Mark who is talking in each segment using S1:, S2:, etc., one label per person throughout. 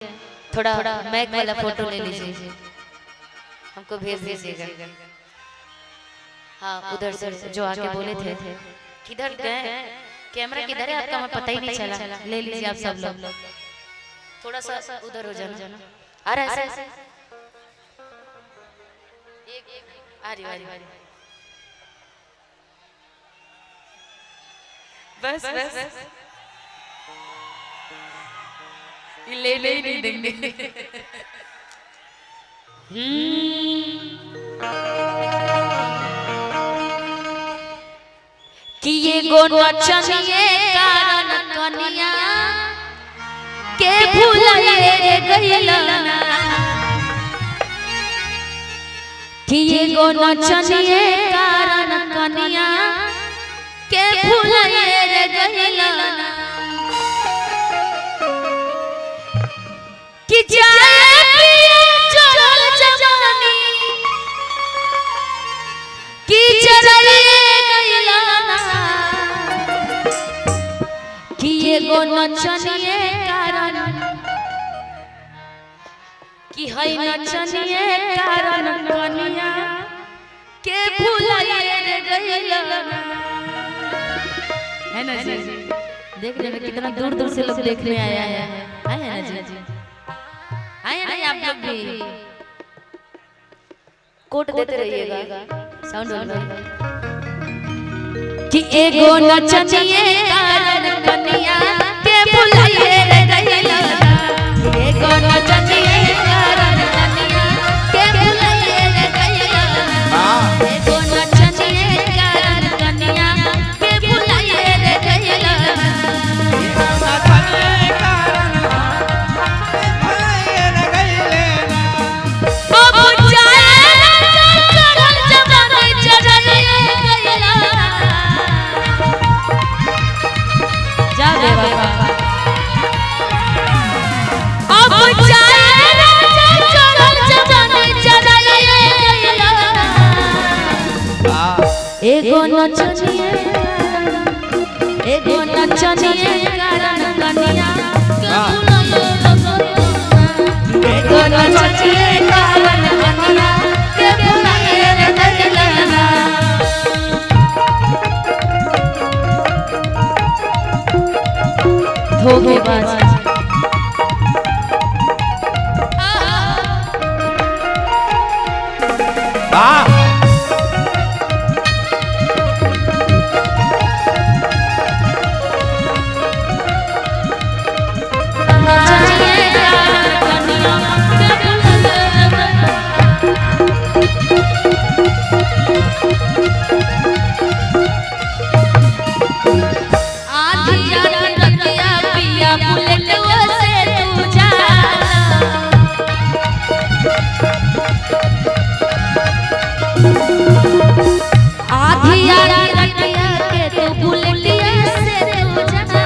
S1: थोड़ा मैक वाला फोटो ले लीजिए, हमको भेज दीजिएगा। हाँ, उधर से जो आके बोले थे, किधर गए, कैमरा किधर है आपका, हमें पता ही नहीं चला। ले लीजिए आप सब लोग, थोड़ा सा उधर हो जाना। आ रहा है, आ रही, आ रही, बस बस, ये लेने ही नहीं देंगे। कि ये गो नचनिए कारण कनिया के भुलाए रे गइला, कि ये गो नचनिए कारण कनिया के भुलाए रे गइला, कि जाए पिया चल जवानी कि चले गइला, कि ये गो नचनिए कारण, कि है नचनिए कारण कनिया के भुलाए रे गइला। है ना जी, देख रहे हैं कितना दूर दूर से लोग देखने आया है। है ना जी, आए ना आप लोग भी, कोट देते रहिएगा, साउंड भाई। कि एगो नचनिए कारण कनिया के भुलाए रे गइला, एगो नचनिए कारण कनिया के भुलाए रे गइला, एगो नचनिए कारण कनिया के भुलाए रे गइला। अब जाए चढ़ल जवानी चढ़ल गइला, जा बे बाबा। अब जाए चढ़ल जवानी चढ़ल गइला, एगो नचनिए, एगो नचनिए कारण कनिया के भुलाए रे गइला, एगो नचनिए कारण कनिया के भुलाए रे गइला। धोखेबाज नचनिए कारण कनिया के भुलाए रे गइला। आधी रात रतिया पिया बुलेटवा से तू जा, आधी रात रतिया के तू बुलेटिया से तू जा,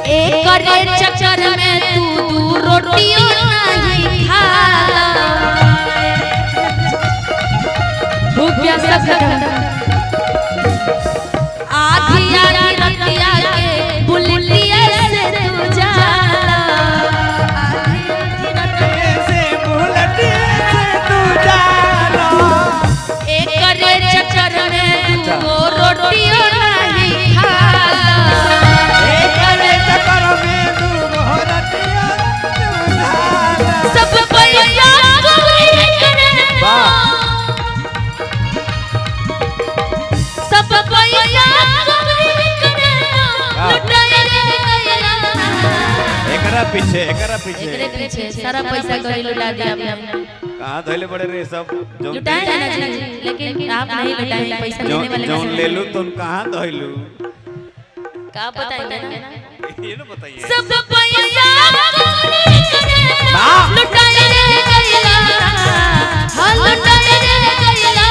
S1: एकरे चक्कर में तू दू रोटियों नहीं खाला, भूख प्यास सब खत्म। आधी रात रतिया के बुलेटिया से तू जाला, एकरे चक्कर में तू रोटियों नहीं खाला, सब पैसा कवरी करे, सब पैसा कवरी करे, लुटाए रे गइला।
S2: एकरा पीछे, एकरा पीछे,
S1: एकरे पीछे सारा पैसा करी लुटा दिया आपने।
S2: कहाँ धइले बड़े रे सब जौन
S1: लुटाए है ना जी, लेकिन आप नहीं लुटाए पैसा देने वाले
S2: जौन
S1: का।
S2: ले लू तुम कहाँ धइलू,
S1: का बताएंगे ना,
S2: ये ना बताइए।
S1: सब पैसा कवरी करे, लुटाए रे गइला, हाँ लुटाए रे गइला।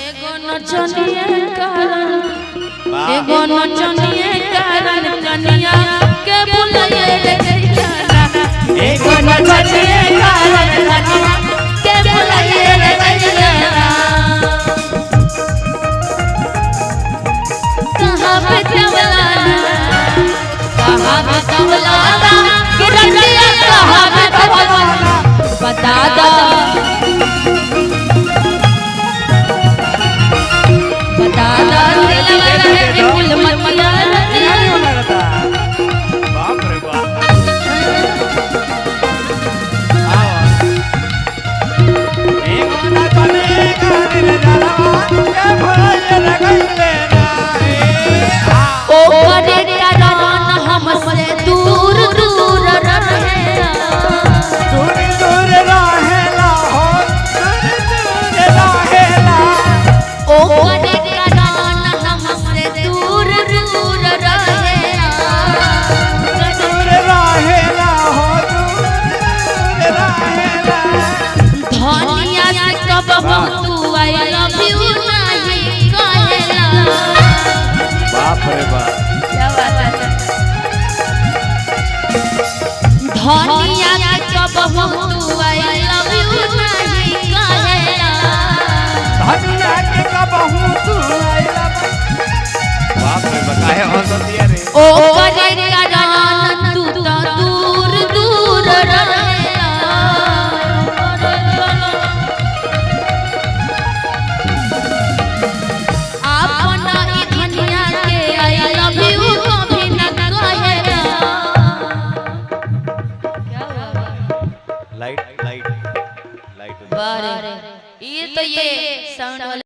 S1: एगो नचनिए कारण, एगो नचनिए कारण कनिया के भुलाए रे गइला, एगो नचनिए कारण कनिया के भुलाए रे गइला। कहाँ बितवला कि रतिया कहाँ बितवला बता दा बता दा दिलवा रहे फूल मतिया रतिया
S2: बाप रे बाप। आओ। एक ना चले गाड़ी रे जाला, ए भोले लगइले ना, ए आ।
S1: ओ करे कारण हमसे दूर दूर रहेला
S2: दूर दूर रहेला हो, दूर दूर रहेला।
S1: ओ करे कारण हमसे दूर दूर रहेला
S2: दूर रहेला हो, दूर दूर रहेला।
S1: धनिया से कबहू तू I love you नहीं कहेला
S2: बाप रे बाप।
S1: क्या बात है धनिया से कबहू तू I love you नहीं कहेला
S2: धनिया के कबहू तू आइला बाप रे बाप, काहे हंसतिया रे?
S1: ओ करे कारण तू तो दूर दूर रहेला अपना ई धनिया के I love you कभी न कहेला क्या हुआ
S2: लाइट लाइट लाइट
S1: बारे ये तो ये साउंड वाले।